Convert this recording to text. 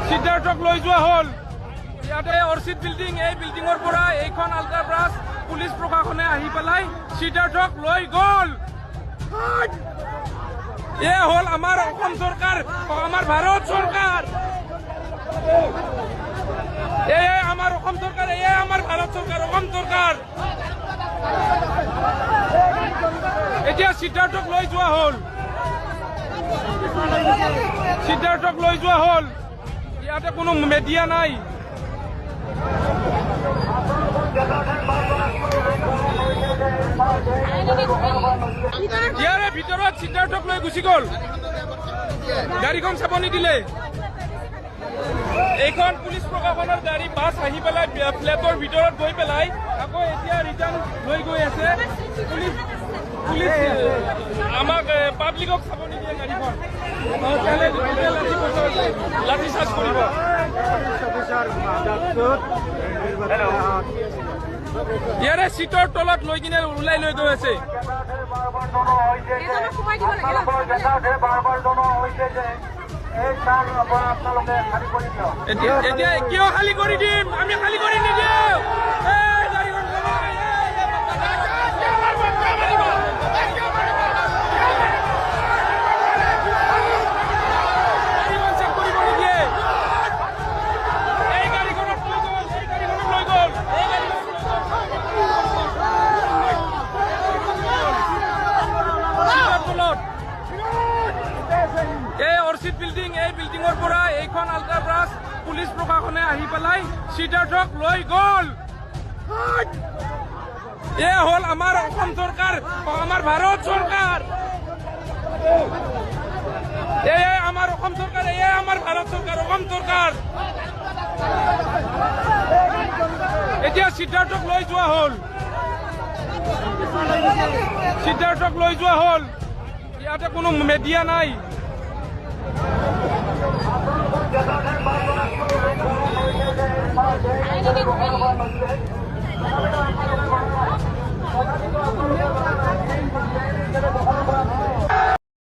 সিদ্ধাৰ্থক লৈ যোৱা হ'ল। ইয়াতে অৰ্চিড বিল্ডিং, এই বিল্ডিঙৰ পৰা এইখন আল্ট্ৰা ব্ৰাছ পুলিচ প্ৰশাসনে আহি পেলাই সিদ্ধাৰ্থক লৈ গ'ল। এ হ'ল আমাৰ অসম চৰকাৰ, আমাৰ ভাৰত চৰকাৰ। এয়াই আমাৰ অসম চৰকাৰ, এয়াই আমাৰ ভাৰত চৰকাৰ, অসম চৰকাৰ। এতিয়া সিদ্ধাৰ্থক লৈ যোৱা হ'ল, সিদ্ধাৰ্থক লৈ যোৱা হ'ল। ইয়াতে কোনো মেডিয়া নাই। ইয়াৰে ভিতৰত সিদ্ধাৰ্থক লৈ গুচি গ'ল, গাড়ীখন চাব নিদিলে। এইখন পুলিচ প্ৰশাসনৰ গাড়ী বাছ আহি পেলাই ফ্লেটৰ ভিতৰত গৈ পেলাই আকৌ এতিয়া ৰিটাৰ্ণ লৈ গৈ আছে। পুলিচ পুলিচ আমাক পাব্লিকক চাব নিদিয়ে গাড়ীখন, লাঠি চাৰ্জ কৰিব। ইয়াৰে চিটৰ তলত লৈ কিনে ওলাই লৈ গৈ আছে। এতিয়া কিয় খালী কৰি দিম? আমি খালী কৰি নিদিওঁ। এই অৰ্চিড বিল্ডিং, এই বিল্ডিঙৰ পৰা এইখন আল্ট্ৰা ব্ৰাছ পুলিচ প্ৰশাসনে আহি পেলাই সিদ্ধাৰ্থক লৈ গ'ল। এ হ'ল আমাৰ অসম চৰকাৰ, আমাৰ ভাৰত চৰকাৰ। এয়াই আমাৰ অসম চৰকাৰ, এয়াই আমাৰ ভাৰত চৰকাৰ, অসম চৰকাৰ। এতিয়া সিদ্ধাৰ্থক লৈ যোৱা হ'ল, সিদ্ধাৰ্থক লৈ যোৱা হ'ল। ইয়াতে কোনো মেডিয়া নাই।